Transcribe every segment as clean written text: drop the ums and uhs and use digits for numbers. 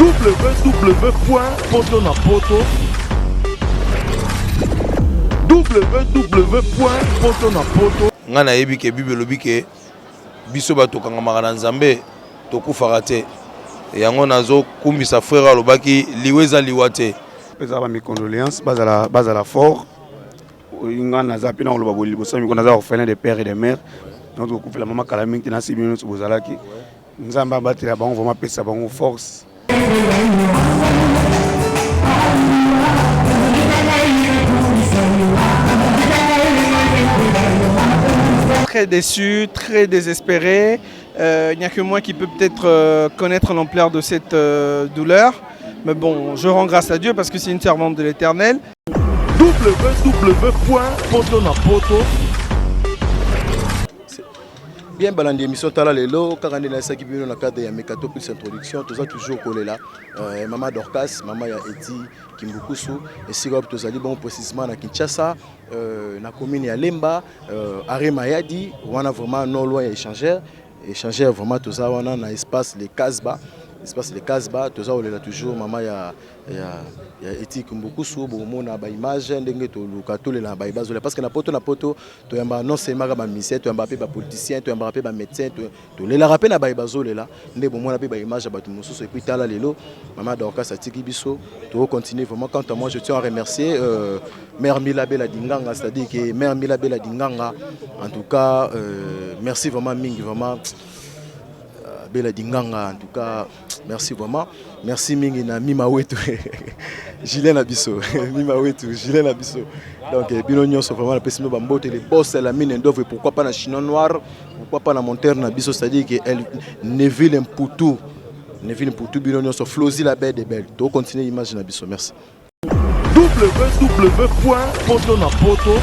www poto na poto www poto na poto. Ngai nayebi ke Bible elobi ke biso bato tokangamaka na Nzambe tokufaka te. Yango nazokumbisa frère alobaki liwa eza liwa te. Pesa ba mes condoléances, bazala bazala fort. Nga naza mpe na koloba boye liboso ya mikolo, naza orphelin de père et de mère. Donc tokufela mama kala mingi te, nasi bino nyonso bozalaki. Nzambe abatela bango vraiment, apesa bango force. Très déçu, très désespéré. Il n'y a que moi qui peux peut-être connaître l'ampleur de cette douleur. Mais bon, je rends grâce à Dieu parce que c'est une servante de l'Éternel. www poto na poto. Bien, balandi émission Tala Lelo, kaka nde nayesaki bino na cadre ya Mekato plus introduction, toza toujours kolela mama Dorcas, mama ya Eti Kimbukusu. Esika wapi tozali bongo? Précisément na Kinshasa, na commune ya Lemba, arrêt Mayadi wana, vraiment non loin ya échangeur. Échangeur, vraiment toza wana na espace Le Casba, espace Le Casba. Toza kolela toujours mama ya Eti Kimbukusu. Bomona baimage ndenge toluka tolela na baye bazolela, parce que na poto toyambaka non seulement kaka bamusicien, toyambaka mpe bapoliticien, toyambaka mpe bamédecin, tolelaka mpe na baye bazolela. Nde bomona mpe baimage ya bato mosusu. Et puis tala lelo mama Dorcas atiki biso, tokocontinue vraiment. Quant à moi, je tiens à remercier mère Mila Bela Dinganga, c'est-à-dire que mère Mila Bela Dinganga, en tout cas merci vraiment mingi, vraiment Bela Dinganga, en tout cas merci vraiment, merci mingi na Mima Wetu, Julien na biso, Mima Wetu, Julien na biso. Donc bino nyonso vraiment napesi bino bambote, le boss la mine ndove, pourquoi pas na Chinois noir, pourquoi pas na monteur na biso, c'est-à-dire que el Neville Mputu, Neville Mputu, bino nyonso, Flozi la belle de belle. Tocontinue image na biso, merci. www poto na poto.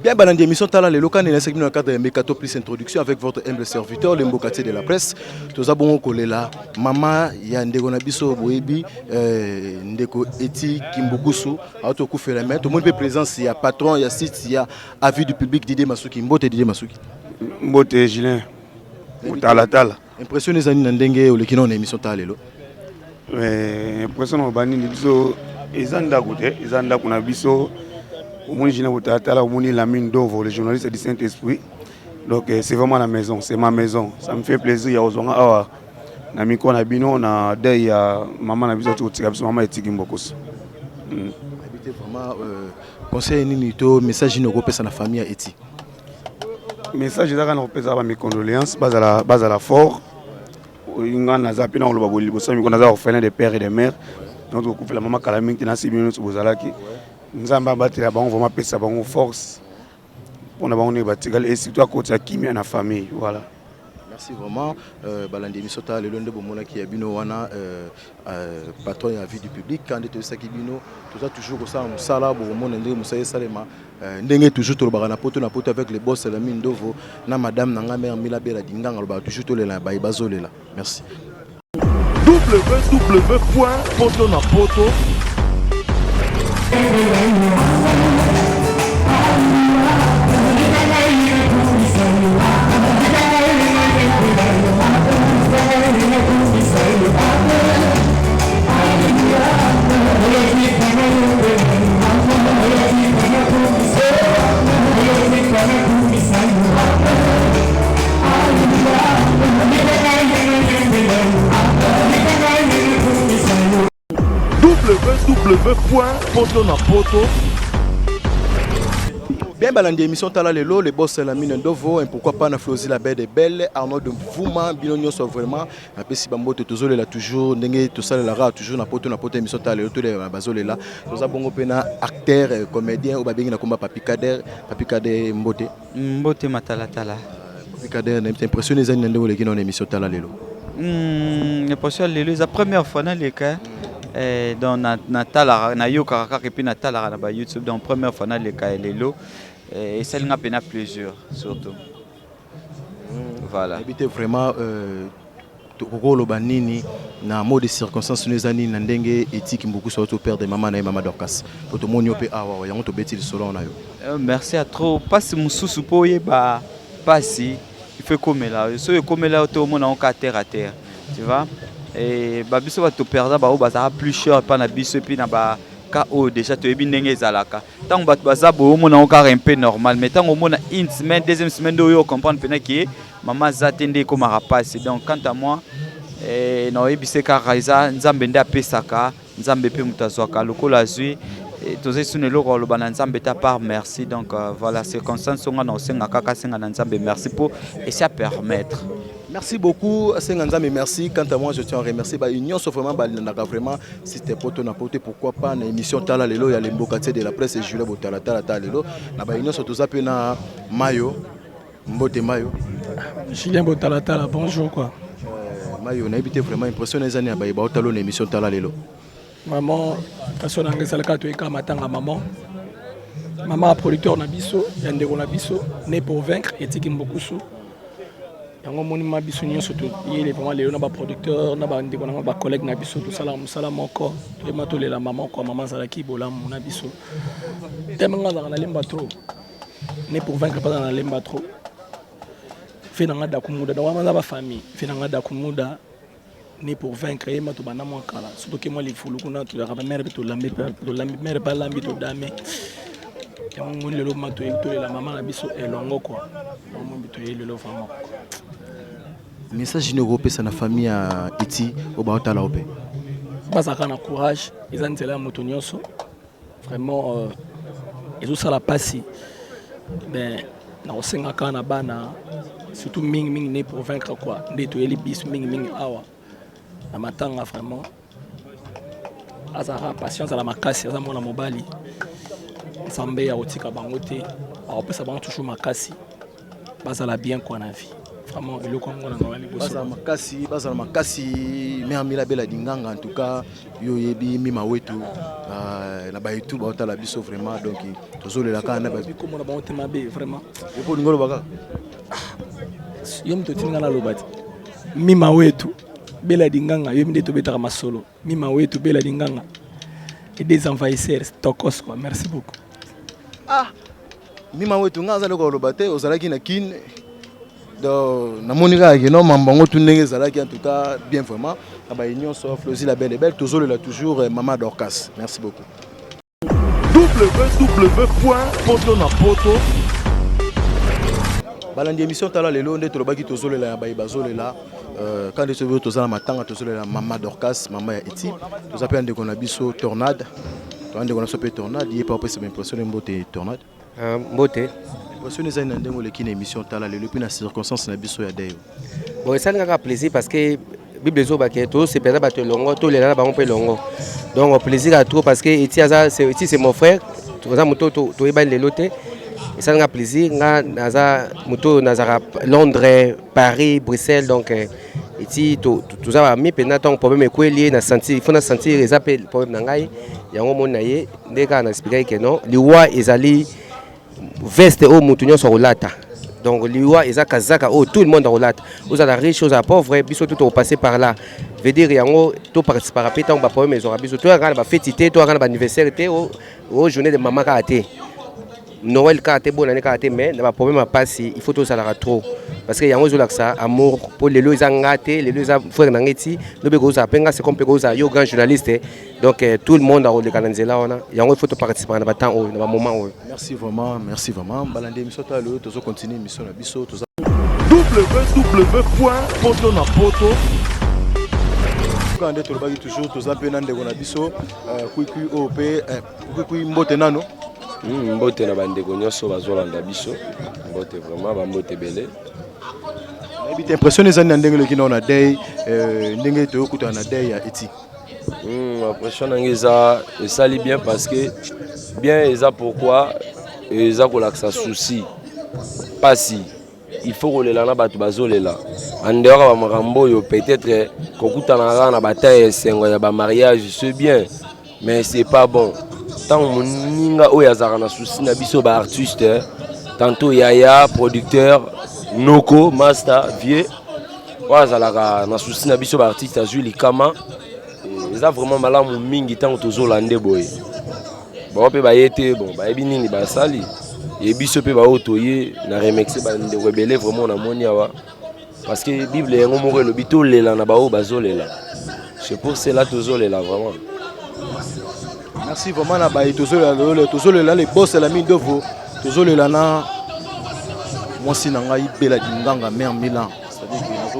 Bien, balandi émission Tala Lelo, quand il na cadre ya Mekato plus introduction avec votre humble serviteur, le mbokatier de la presse. Toza bongo kolela mama ya ndeko na biso boyebi, ndeko Eti Kimbukusu atokufela. Mais tomoni mpe présence ya patron ya site ya avis du public, Didier Masuki. Mbote, Didier Masuki. Mbote, Julien motalatala. Impression ezali na ndenge oleki nao na émission Tala Lelo? Impression na banini biso eza ndako te, eza ndako na biso. Omoni Julien Botalatala, omoni Lamine Dovo, le journaliste du Saint Esprit. Donc c'est vraiment la maison, c'est ma maison. Ça me fait plaisir ya kozwanga awa na micro na bino na deuil ya mama na biso ati kotika biso, mama Etiki Mbokoso. Te vraiment, conseil nini to message nini okopesa na famille ya Eti? Message eza kaka na kopesaka bames condoléances, bazala bazala fort. Nga naza mpe na koloba boye liboso ya mikolo, naza orphelin de père et de mère. Donc tokufela mama kala mingi te, nasi bino nyonso bozalaki. Nzambe abatela bango vraiment, apesa bango force mpona bango ndenge batikali, et surtout akotisa kimia na famille, voilà. Merci vraiment. Balandi émission Tala Lelo, nde bomonaki ya bino wana patron ya vie du public. Nde toyesaki bino, toza toujours kosala mosala, bokomona ndenge mosala esalema, ndenge toujours tolobaka na poto na poto avec le boss Lami Ndovo na madame na ngai mère Mila Bela Dinganga, alobaka toujours tolela baye bazolela. Merci. www poto na poto. www poto na poto. Bien, balandi émission Tala Lelo, le boss Lamine Ndovo, et pourquoi pas na Flozi la belle de belle, Arnaud de Vuma, bino nyonso vraiment, napesi bambote. Tozolela toujours ndenge tosalelaka toujours na poto émission Tala Lelo, tolela bazolela. Toza bongo mpe na acteur comédien oyo babengi na komba Papi Kader. Papi Kader, mbote. Mbote, matalatala. Papi Kader, na impression ezali na ndenge oleki na émission Tala Lelo? Impression ya lelo eza première fois naleka. Donc natalaka, nayokaka kaka, et puis natalaka na bayoutube. Donc première fois naleka ya lelo, esalinga mpena plaisir surtout, voilà. Nayebi te vraiment tokokoloba nini na mot de circonstance no eza nini na ndenge Etiki Mbukusu auti operdre mama na ye, mama Dorcas, po tomoni yo mpe awa, yango tobeti lisolo na yo. Merci à trop. Mpasi mosusu, mpo oyeba mpasi, il faut ekomela yo. Soki ekomela yo te, omona yango ka terre à terre, tu vois. Eh, ba biso bato perda baoyo bazalaka plus cher epa na biso, et puis na ba cas oyo déjà toyebi ndenge ezalaka. Ntango bato baza boye, omona yango kaka un peu normal, mais ntango omona une semaine, deuxième semaine, nde oyo ocomprendre mpena ke mama aza te, nde ekomaka mpasi. Donc quant à moi, eh, naoyebisa kaka eza Nzambe nde apesaka, Nzambe mpe moto azwaka. Lokola azwi, tozali suna eloko koloba na Nzambe te part merci. Donc voilà, circonstance onga na osenga kaka, asenga na Nzambe merci mpo esi apermettre. Merci beaucoup, Senga Nzambe, merci. Quant à moi, je tiens à remercier bah, Union, sauf vraiment, bah, vraiment, c'était poto na poto, pourquoi pas, na émission Tala Lelo, il y a les de la presse et Julien Botala Tala Tala Lelo, na ba Union, surtout ça, na Mayo, Mbote Mayo. Julien Botala Tala, bonjour quoi. Mayo, na évité vraiment impressionné les années, bah, bah, Talo, l'émission Tala Lelo. Maman, façon na ngai esalaka toyeka matanga maman. Maman producteur na biso, ya ndeko na biso, né pour vaincre, etiki mbokusu. Yango omoni ma biso nyonso toyele vraiment lelo na baproducteur na bandeko nanga, bacollègue na biso, tosalaka mosala moko, toyema tolela mama kwa. Mama azalaki bolamu na biso teme. Nga azalaka na lemba trop, né pour vaincre mpe aza na lemba trop fe na nga Dakumuda. Donc wana aza bafamille fe na nga Dakumuda, né pour vaincre. Yema tobanda mwa kala, so toke mwa lifulu kuna, tozalaka bamere mpe tolambi, tolambi mere mpe alambi, todame yango. Moni lelo ma toyebi tolela mama na biso elongo kua. Yango toyebi lelo vraiment. Message nini okopesa na famille ya Eti oyo baotala yo mpe? Bazalaka na courage, eza nzela ya moto nyonso. Vraiment ezosala mpasi, ben nakosenga kaka na bana, surtout mingimingi né pour vaincre quoi, nde toyeli biso mingimingi awa na matanga. Vraiment azalaka patient, azala makasi, aza mwana mobali. Nzambe ya kotika bango te, akopesa bango toujours makasi, bazala bien quoi na vie. Vraiment eloko yango na ngai liboso. Bazala makasi, bazala makasi. Mare Mila Bela Dinganga, en tout cas yo oyebi mima wetu na baetu baotala biso vraiment. Donc tozolela kaka na komona bango te mabe vraiment. Yo mpo olingi oloba kaka. Yo moto otindi nga naloba te. Mima wetu Bela Dinganga, yo nde tobetaka masolo. Mima wetu Bela Dinganga et des envahisseurs tokos quoi. Merci beaucoup. Ah, mima wetu, nga aza eloko oloba te. Ozalaki na Kine, donc namoni kaka keno mambo yango tu ndenge ezalaki. En tout cas bien vraiment na baye nyonso, Flosi la belle et belle, tozolela toujours mama Dorcas. Merci beaucoup. www poto na poto. Balandi émission Tala Lelo, nde tolobaki tozolela ya baye bazolela quand nde soki toza na matanga, tozolela mama Dorcas, mama ya Eti. Toza mpe ya ndeko na biso Tornade, toza ndeko na biso mpe Tornade, ye mpe apesa baimpression. Mbote Tornade. Mbote. Impression ezali na ndenge oleki na émission Tala Lelo, mpe na circonstance na biso ya deuil? Bon, esali kaka plaisir parce que Bible ezobake tozosepela bato elongo, tolela na bango mpe elongo. Donc plaisir ya trop parce que Eti aza, Eti c'est mon frère, toza moto toyebani lelo te. Esali nga plaisir. Nga naza moto oyo nazalaka Londres, Paris, Bruxelles. Donc Eti toza bami mpenza. Ntango problème ekweli ye, na sentir, il faut na sentir eza mpe problème na ngai. Yango moni na ye nde kaka na expliquaki ke non, liwa ezali veste oyo motu nyonso akolata. Donc liwa eza kazaka oyo tout le monde akolata, ozala riche, ozala pauvre, biso tout tokopasser par là. Veut dire yango toparticipaka mpe ntango baproblème ezwaka biso. Toyaka na bafeti te, toyaka na baanniversaire te, o journée de mama kaka te, Noël kaka te, bonne année kaka te, mais na baproblème ya pasi il faut tozalaka trop parce que yango ezolakisa amour. Mpo lelo eza nga te, lelo eza frère na ngai ti lobi kozala mpe nga, c'est comme mpe kozala yo grand journaliste. Donc tout le monde akoleka na nzela wana. Yango il faut toparticipaka na batemps oyo, na bamoment oyo. Merci vraiment, merci vraiment. Balandi émission Tala Lelo, tozocontinue émission na biso, toza www poto na poto. Kaka nde tolobaki toujours, toza mpe na ndeko na biso Kwikwi oyo mpe Kwikwi. Mbote nano. Mbote na bandeko nyonso bazolanda biso, mbote vraiment, bambote ebele. Nayebi te impression ezali na ndenge eleki nao na deuil, ndenge toyokutana na deuil ya Eti. Impression na ngai eza esali bien parce que bien eza pourquoi eza kolakisa souci, pasi. Il faut kolela na bato bazolela andeyaka bamakambo oyo. Peut-être kokutana kaka na bataille ya esengo ya bamariage, c'est bien, mais c'est pas bon ntango moninga oyo azalaka na souci na biso baartiste, tantôt yaya producteur, noko, master, vieux oyo azalaka na souci na biso baartiste azwi likama. Eza vraiment malamu mingi ntango tozolande boye. Bango mpe baye te, bon, bayebi nini basali ye. Biso mpe baoyo toye na remercie bandeko ebele vraiment namoni awa. Parce que Bible yango moko elobi tolela na baoyo bazolela. C'est pour cela tozolela vraiment. Merci vraiment na baye tozolela lelo tozolela le boss la mine dovo tozolela na mwasi na ngai Bella Dinganga mère Milan c'est-à-dire que nazo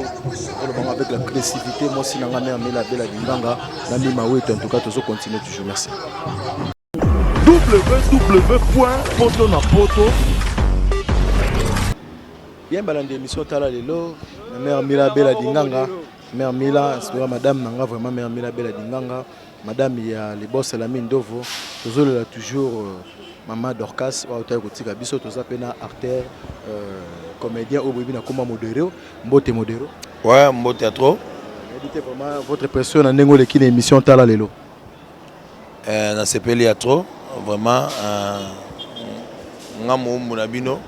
olobanga avec la agressivité mwasi na ngai mère Milan Bella Dinganga na Mima Wetu en tout cas tozo continuer toujours merci. www.potonapoto Bien balandi émission tala lelo na mère Mila Bella Dinganga mère Mila inspira madame na nga vraiment mère Mila Bella Dinganga madame ya le boss Lamine Ndovo tozolela toujours euh, mama Dorcas oyo autaki kotika biso toza mpe na acteur euh, comédien oyo boyebi na komba Modero mbote Modero ouais mbote ya trop nayebi te vraiment votre pression na ndenge oleki na émission tala lelo euh, nasepeli ya trop vraiment euh, nga moumbu na bino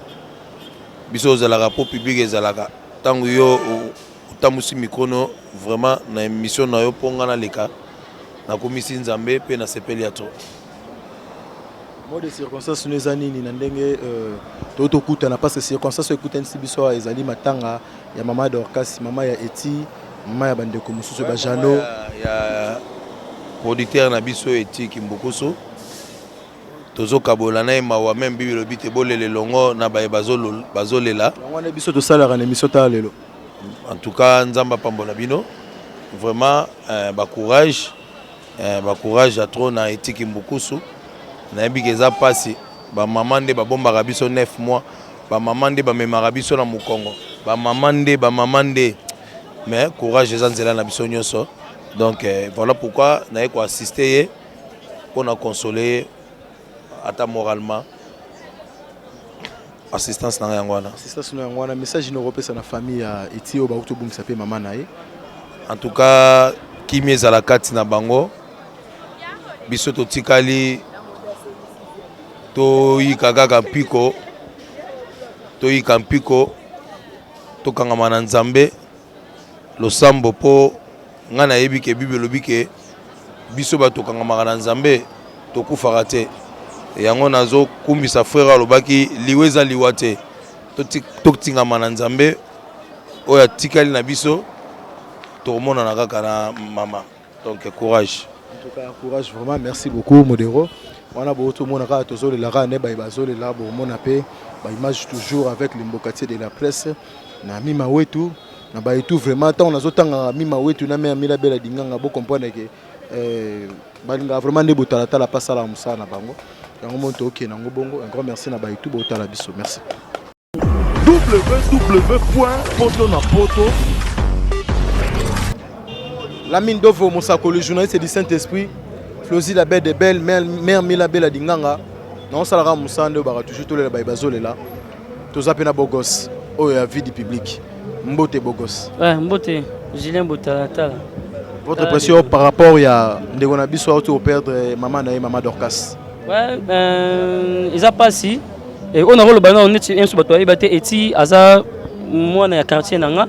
biso ozalaka mpo public ezalaka ntango yo otambusi micro no vraiment na émission na yo mpo nga naleka nakumisi nzambe mpe nasepeli ya trop mot de circonstance no eza nini na ndenge euh, toyei tokutana parce que circonstance oyo ekutanisi biso awa ezali matanga ya mama dorcas mama ya eti mama ya bandeko mosusu bajano ya, ya producteur na biso eti kimbukusu tozokabola na ye mawa meme bible elobi te bolela elongo na baye bazolela yango wana biso tosalaka na émission tala lelo en tout cas nzambe apambola bino vraiment euh, bacourage euh, bacourage ya trop na etiki mbukusu nayebi ke eza mpasi bamama nde babombaka biso 9 mois bamama nde bamemaka biso na mokongo bamama nde bamama nde mais courage eza nzela na biso nyonso donc euh, voilà pourquoi naye koassiste ye mpo na console ye ata moralement assistance na ngai yango wana assistance na yango wana message nini okopesa na famille ya eti oyo bakuti obungisa mpe mama na ye en tout cas kimia ezala kati na bango biso totikali toyika kaka mpiko toyika mpiko tokangama na nzambe losambo mpo ngai nayebi ke bible elobi ke biso bato tokangamaka na nzambe tokufaka te yango nazokumbisa frere alobaki liwa eza liwa te totingama na nzambe oyo atikali na biso tokomonana kaka na mama donc courage en tout cas courage vraiment merci beaucoup modero wana botomona kaka tozolela kaka nde baye bazolela bomona mpe baimage toujours avec le mbokatier de la presse na mima wetu na baye tout vraiment ntango nazotanga mima wetu na mea mila bela dinganga bo comprendre ke eh, balingaka vraiment nde botalatala mpe asalaka mosala na bango yango moni tookende yango bongo un grand merci na baye tout botala biso merci www.potonapoto Lamine Dovo Mosakoli journaliste du Saint-Esprit Flozi la belle de belle mère, mère Mila Bella Dinganga naosalaka mosala nde obaka toujours tolela baye bazolela toza mpe na bogos oyo ya vie du public mbote bogos ouais, mbote Julien Botalatala votre pression par rapport ya ndeko na biso auti koperdre mama na ye mama Dorcas ouais, euh, eza mpasi oyo nakoloba nano neti biso bato bayeba te eti aza mwana ya quartier na nga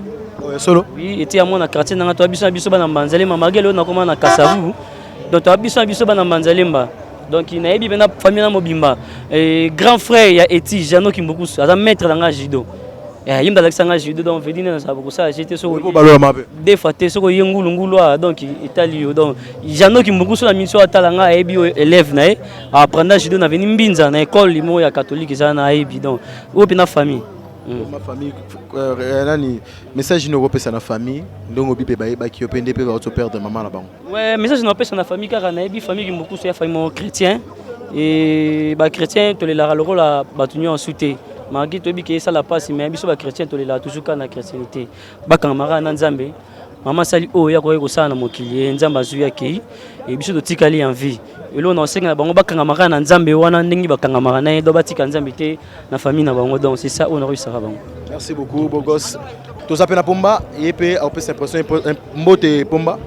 oyo solo oui eti ya mwana quartier na nga toya biso na biso bana mbanzalemba malgré lelo nakoma na kasavu donc toya biso na biso bana mbanzalemba donc nayebi mpena famille na mobimba grand frère ya eti jano kimbukusu aza maître na nga judo ye moto alakisa nga judo donc vedi nde nazala kosala je te soki deux fois te soki oye ngulungulu awa donc etali yo donc jano kimbukusu na miso atala nga ayebi oyo élève na ye aprenda judo na veni mbinza na école moko ya catholique eza na ayebi donc oyo mpena famille ma famille euh, nani message nini okopesa na famille ndenge obi mpe bayebaki yo mpe nde mpe bauti perdre mama na bango ouais message napesa na famille kaka nayebi famille kimbukusu ya famille moko chrétien e bachrétien tolelaka lokola bato nyonso te malgré toyebi ke esala mpasi mais biso bachrétien tolelaka toujours kaka na chrétienité bakangama kaka na nzambe mama asali oyo ya koki kosala na mokili ye nzambe azwi akei e biso totikali en vie eloko na kosenga na bango bakangama kaka na nzambe wana ndenge bakangamaka na ye do batika nzambe te na famille na bango donc c'est ça oyo nakoyisaka bango merci beaucoup bogos toza mpe na pomba ye mpe akopesa impression mbote pomba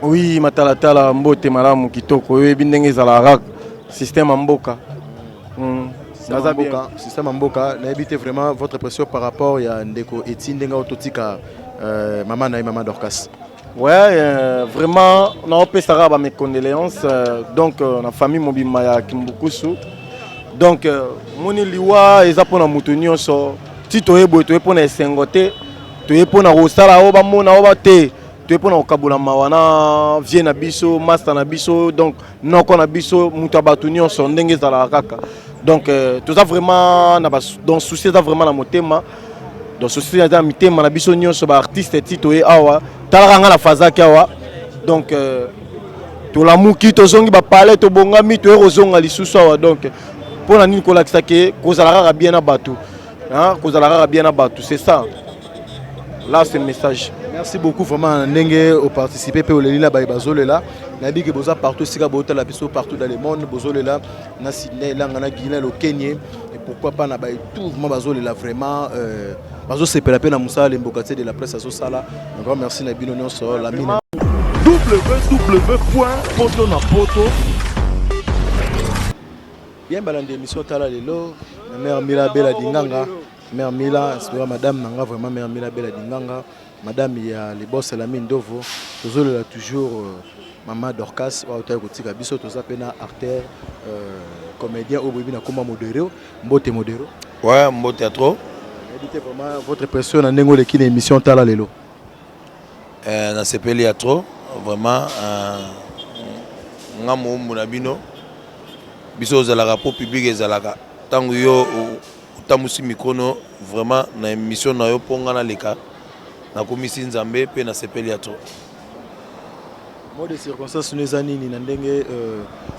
oui matalatala mbote malamu kitoko oyebi ndenge ezalaka kaka système ya mboka naza bien système ya mboka nayebi te vraiment votre impression par rapport ya ndeko eti ndenge oyo totika euh, mama na ye mama dorcas ouais euh, vraiment naopesaka ba mes condoléances euh, donc euh, na famille mobimba ya kimbukusu donc euh, moni liwa eza mpona moto nyonso ti toye boye toye mpona esengo te Toye mpo na kosala oyo bamona oyo ba te. Toye mpo na kokabola mawa na vie na biso, master na biso, donc noko na biso, moto ya bato nyonso ndenge ezalaka kaka. Donc toza vraiment na ba donc souci eza vraiment na motema. Donc souci eza na mitema na biso nyonso baartiste ti toye awa. Talaka nga na fazaki awa. Donc tolamuki, tozongi bapale, tobongami, toye kozonga lisusu awa. Donc mpo na nini? Kolakisa ke kozala kaka bien na bato, hein? Kozala kaka bien na bato, c'est ça là, c'est le message. Merci beaucoup vraiment na ndenge oparticipe mpe oleli na baye bazolela. Nayebi ke boza partout esika botala biso, partout dans le monde bozolela, na Sydney Elanga, na Guinée Lokenye, et pourquoi pas na baye tout vraiment bazolela, vraiment bazosepela mpe na mosala Le Mbokatier de la presse azosala. Un grand merci na bino nyonso. Lamine www poto na poto. Bien, balandi émission Tala Lelo, na mère Mila Bela Dinganga, mère Mila inspira madame nanga vraiment, mère Mila Bela Dinganga, madame ya le boss Lamine Ndovo. Tozolela toujours mama Dorcas oyo autaki kotika biso. Toza mpe na acteur comédien oyo boyebi na komba Modero. Mbote Modero. Ouais, mbote ya trop. Nayebi te vraiment votre pression na ndenge oleki na émission Tala Lelo. Nasepeli ya trop vraiment. Nga moumbu na bino, biso ozalaka mpo public ezalaka ntango yo otambusi micro vraiment na émission na yo mpo nga naleka, nakomisi Nzambe mpe nasepeli ya trop. Mot de circonstance no eza nini na ndenge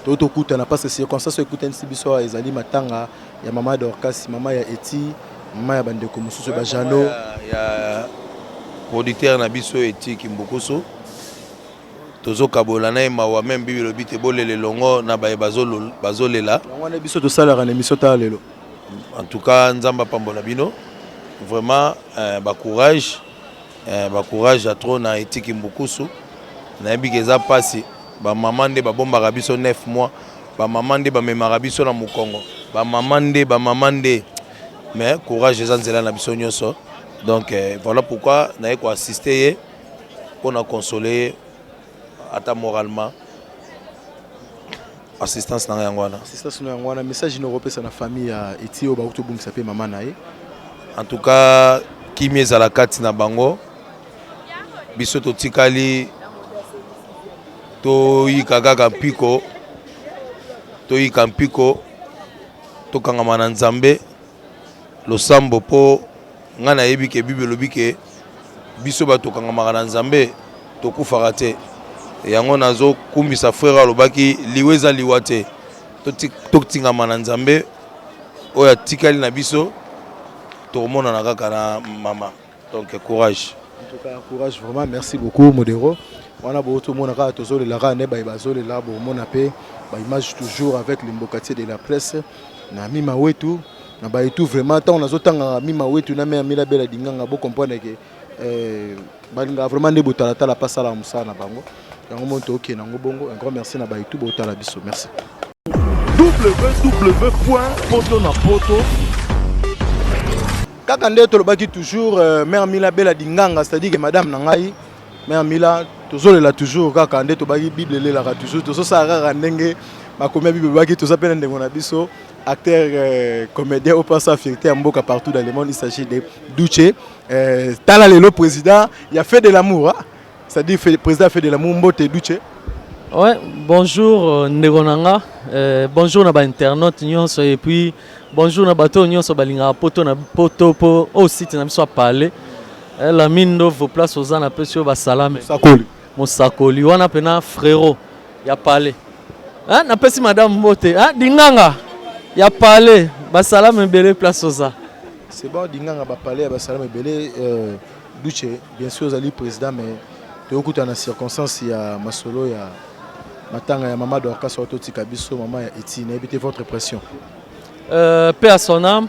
toyo tokutana? Parce que circonstance oyo ekutanisi biso awa ezali matanga ya mama Dorcas, mama ya Eti, mama ya bandeko mosusu bajano. Ya producteur na biso Eti Kimbukusu, tozokabola na ye mawa. Même Bible elobi te bolela elongo na baye bazolela. Yango wana biso tosalaka na émission Tala Lelo. En tout cas, Nzambe apambola bino vraiment, bacourage, bacourage ya trop na Eti Kimbukusu. Nayebi ke eza mpasi. Bamama nde babombaka biso 9 mois, bamama nde bamemaka biso na mokongo, bamama nde, bamama nde. Mais courage, eza nzela na biso nyonso. Donc voilà pourquoi naye koassiste ye mpona consoler ye ata moralement. Assistance na ngai yango wana. Assistance no yango wana. Message nini okopesa na famille ya Eti oyo bakuti obungisa mpe mama na ye? En tout cas, kimia ezala kati na bango. Biso totikali toyika kaka mpiko, toyika mpiko, tokangama na Nzambe, losambo, mpo ngai nayebi ke Bible elobi ke biso bato tokangamaka na Nzambe tokufaka te. Yango nazokumbisa frère alobaki liwa eza liwa te. Totingama na Nzambe. Oyo atikali na biso, tokomonana kaka na mama. Donc courage. En tout cas, courage vraiment. Merci beaucoup Modero. Wana botomona kaka tozolela kaka nde baye bazolela. Bomona mpe baimage toujours avec Le Mbokatier de la presse na Mima Wetu na baye tout vraiment. Ntango nazotangaka Mima Wetu na mère Mila Bela Dinganga, bocomprendre ke balingaka vraiment nde botalatala mpe asalaka mosala na bango. Yango mo tookende yango bongo. Un grand merci na baye tout botala biso. Merci. www poto na poto. Kaka nde tolobaki toujours, mère Mila Bela Dinganga, c'est-à-dire que madame na ngai mère Mila, tozolela toujours kaka nde tobaki Bible elelaka toujours. Tozosala kaka ndenge bakomi ya Bible ebaki. Toza mpe na ndeko na biso acteur comédien oyo mpasa fierté ya mboka partout dans le monde. Il s'agit de Duche Tala Lelo, président ya Fait de l'amour, hein? C'est-à-dire président Fait de l'amour. Mbote Duche. Ouais, bonjour ndeko na nga, bonjour na ba internaute nyonso et puis bonjour na bato nyonso balingaka poto na poto po oyo site na biso apale. Lamine Ndovo, place oza na pesi oyo basalame. Mosakoli. Mosakoli wana mpena frérot ya pale. Hein, napesi madame mbote, hein, Dinganga ya pale, basalame ebele place oza. C'est bon, Dinganga bapale ya basalame ebele. Duche, bien sûr ozali président, mais toyokutana na circonstance ya masolo ya matanga ya mama Dorcas oyo totika biso, mama ya Eti. Nayebi te votre pression. Paix à son âme.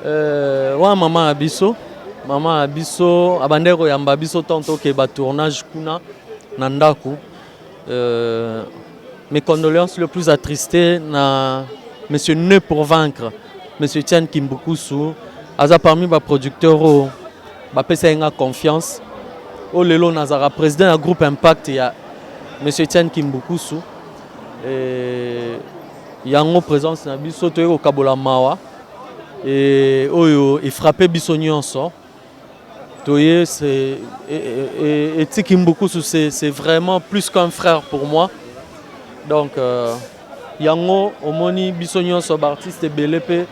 Wana mama na biso, mama na biso abandaki koyamba biso ntango tokeba tournage kuna na ndako. Mes condoléances le plus attristé na monsieur Ne pour vaincre, monsieur Etienne Kimbukusu, aza parmi baproducteur oyo bapesa ye nga confiance. Oyo lelo nazalaka président ya groupe Impact ya monsieur Etienne Kimbukusu. Yango présence na biso, toyei kokabola mawa e oyo efrappe biso nyonso. Toye, c'est et Tiki Mbukusu, c'est vraiment plus qu'un frère pour moi. Donc, yango omoni biso nyonso baartiste ebele mpe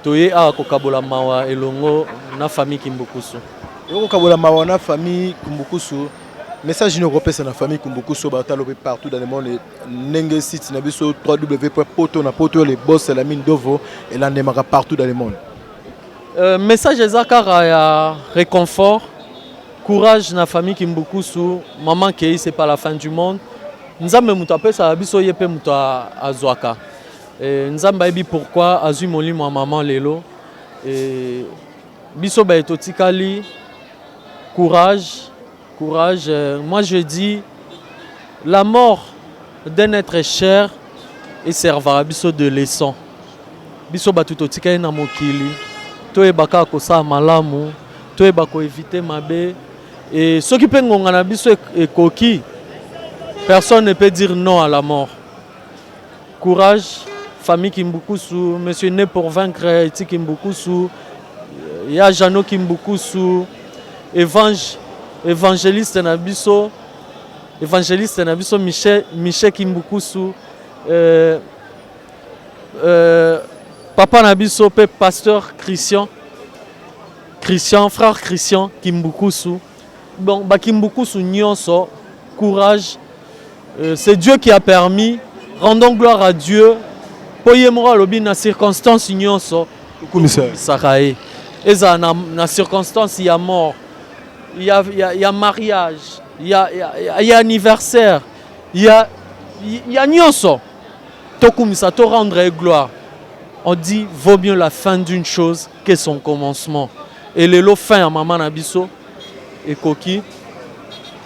toye awa kokabola mawa elongo na famille Kimbukusu. Okokabola mawa na famille Kimbukusu. Message nini okopesa na famille Kimbukusu batalo mpe partout dans le monde, ndenge site na biso www poto na poto, le boss Lamine Dovo, elandemaka partout dans le monde? Message eza kaka ya réconfort, courage na famille Kimbukusu. Maman kei, c'est pas la fin du monde. Nzambe moto apesaka biso, ye mpe moto azwaka. Nzambe ayebi pourquoi azwi molimo ya mama lelo. E, biso baye totikali, courage, courage. Moi je dis, la mort d'un être cher eservaka biso de leçon. Biso bato totikali na mokili, toyeba kaka kosala malamu, toyeba koéviter mabe. E soki mpe ngonga na biso ekoki, personne ne peut dire non à la mort. Courage, famille Kimbukusu, monsieur Né pour vaincre, Eti Kimbukusu, ya Jano Kimbukusu, évangéliste na biso, évangéliste na biso Michel, Michel Kimbukusu, papa na biso mpe pasteur Christian, Christian, frère Christian Kimbukusu. Bon, bakimbukusu nyonso, courage. C'est Dieu qui a permis. Rendons gloire à Dieu. Po ye moko alobi na circonstance nyonso saka ye, ezala na circonstance ya mort, ya mariage, ya anniversaire, ya nyonso, tokumisa, to rendre ye gloire. On dit: vaut mieux la fin d'une chose que son commencement. Et lelo fin ya mama na biso ekoki.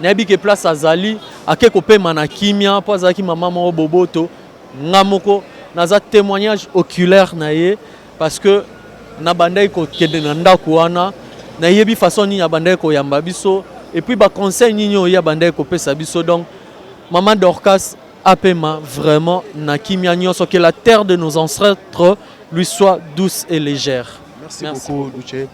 Nayebi ke place azali, ake kopema na kimia, mpo azalaki mama moko boboto. Nga moko naza témoignage oculaire na ye, parce que nabandaki kokende na ndako wana, nayebi façon nini abandaki koyamba biso et puis baconseil nini oyo abandaki kopesa biso. Donc mama Dorcas apema vraiment na kimia nyonso, que la terre de nos ancêtres lui soit douce et légère. Merci, Merci beaucoup, Duche.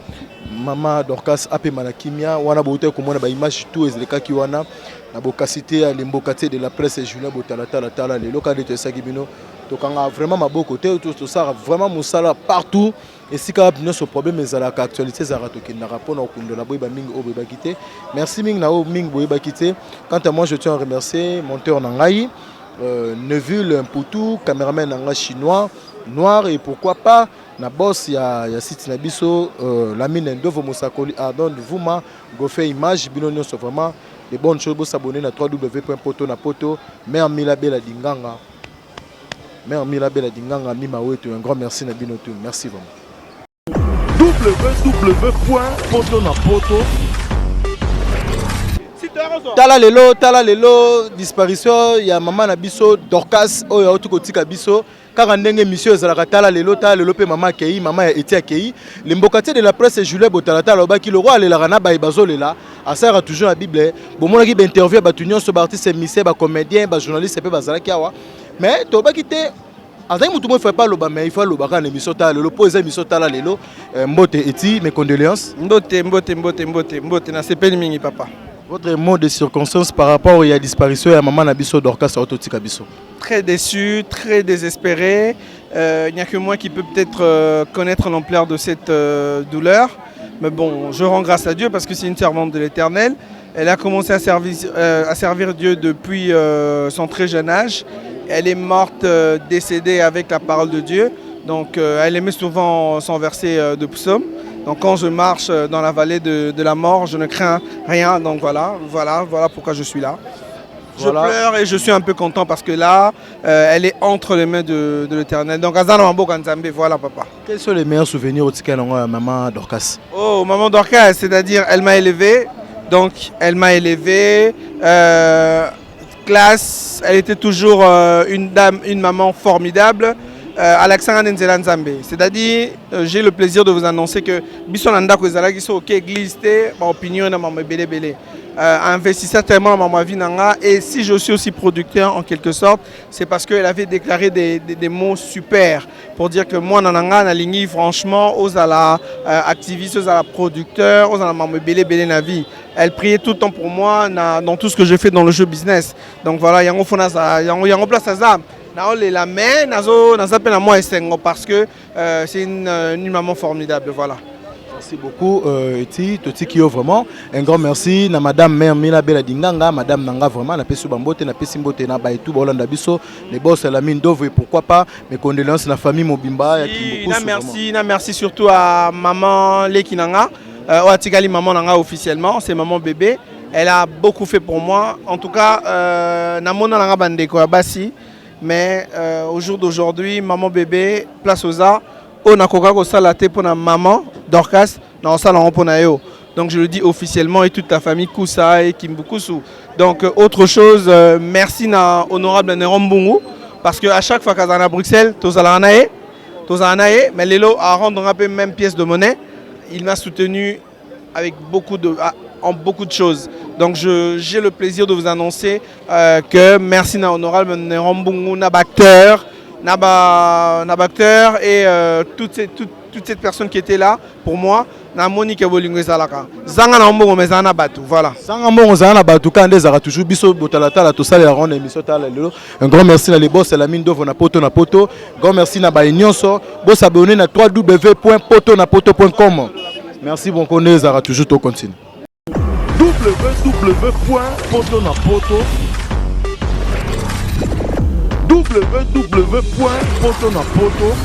Mama Dorcas apema na kimia. Wana bouta komona ba image tout ezalekaki wana na bokasi te ya lemboka te de la presse Julien Botalatala. Tala lelo kaka nde toyesaki bino, tokanga vraiment maboko te, tosala vraiment mosala partout esika wapi nyonso problème ezalaka, actualité ezalaka, tokendaka mpona kokundola. Boyeba mingi oyo boyebaki te. Merci mingi na oyo mingi boyebaki te. Quant à moi, je tiens à remercier monteur na ngai Neville Mputu, caméraman na ngai chinois noir, et pourquoi pas na boss ya site na biso Lamine Ndovo Mosakoli, Ardon Vuma Gofe Image. Bino nyonso vraiment de bonnes choses. Bosabonner na www.poto na poto. Mère Mila Bela Dinganga, Mère Mila Bela Dinganga, Mima Wetu, un grand merci na bino tout. Merci vraiment. www.poto na poto. Tala lelo, tala lelo, disparition ya mama na biso Dorcas oyo auti kotika biso. Kaka ndenge émission ezalaka, tala lelo, tala lelo mpe mama akei, mama ya Eti akei. Lemboka tie de la presse Julien Botalatala alobaki lokwa alelaka na baye bazolela, asalaka toujours na Bible. Bomonaki bainterview ya bato nyonso, baartiste musicien, bacomédien, bajournaliste mpe bazalaki awa. Mais tolobaki te azalaki motu moko, il faut pas aloba, mais il faut aloba kaka na émission tala lelo, mpo eza émission tala lelo. Mbote Eti, mes condoléances. Mbote, mbote, mbote, mbote, mbote. Nasepeli mingi, papa. Votre mot de circonstance par rapport ya disparition ya mama na biso Dorcas aototika biso? Très déçu, très désespéré. Il n'y a que moi qui peux peut-être connaître l'ampleur de cette douleur. Mais bon, je rends grâce à Dieu parce que c'est une servante de l'Éternel. Elle a commencé à servir Dieu depuis son très jeune âge. Elle est morte, décédée avec la parole de Dieu. Donc elle aimait souvent son verset de psaume. Donc quand je marche dans la vallée de la mort, je ne crains rien. Donc voilà, voilà, voilà pourquoi je suis là. Voilà. Je pleure et je suis un peu content parce que là, elle est entre les mains de l'Éternel. Donc aza na maboko Nzambe, voilà papa. Quels sont les meilleurs souvenirs otikala nango ya mama Dorcas? Oh, maman Dorcas, c'est-à-dire elle m'a élevé. Donc elle m'a élevé. Classe, elle était toujours une dame, une maman formidable. Alexandre Nzela Nzambe. C'est-à-dire, j'ai le plaisir de vous annoncer que biso na ndako ezalaki so oke église te, ba opinion na mama ebele ebele. Investissait tellement dans ma vie na nga. Et si je suis aussi producteur en quelque sorte, c'est parce qu'elle avait déclaré des mots super pour dire que moi, na nga, nalingi, franchement, ozala activiste, ozala producteur, ozala ebele ebele na vie. Elle priait tout le temps pour moi dans tout ce que je fais dans le show business. Donc voilà, yango fona yango yango place aza. Naolela mais nazo naza pe na moi esengo parce que c'est une maman formidable, voilà. Merci beaucoup, Eti totiki yo vraiment un grand merci na madame mère Mila Bela Dinganga, madame nanga vraiment napesi bambote, napesi mbote na baetu baolanda biso, les boss Lamine Dovo, et pourquoi pas mes condoléances na famille mobimba ya Kimbukusu. Na merci, na merci surtout à maman leki nanga, oyo atikali maman nanga officiellement, c'est maman bébé. Elle a beaucoup fait pour moi en tout cas. Namona nanga bandeko ya basi, mais au jour d'aujourd'hui, maman bébé, place aux arts, oyo nakoka kosala te mpona maman Dorcas, naosala yango mpona yo. Donc je le dis officiellement, et toute la famille Kusa et Kimbukusu. Donc autre chose, merci na honorable Néron Mbungu, parce que à chaque fois qu'aza na Bruxelles, tozalaka na ye, tozalaka na ye, mais lelo arendre mpe même pièce de monnaie. Il m'a soutenu avec beaucoup de en beaucoup de choses. Donc j'ai le plaisir de vous annoncer que merci na honorable Néron Mbungu, na acteur, na acteur et toute cette personne qui était là pour moi. Na Monique bolingo ezalaka zanga na mbongo mais ezala na bato, voilà. Sanga mbongo, ozala na bato kaka nde ezalaka toujours. Biso botalatala tosalelaka wana émission Tala Lelo. Un grand merci na les boss Lamine Dovo na Poto na Poto. Grand merci na baye nyonso bosabone na www.poto na poto.com. Merci beaucoup, nde ezalaka toujours, tocontinue. www.poto na poto, www.poto na poto.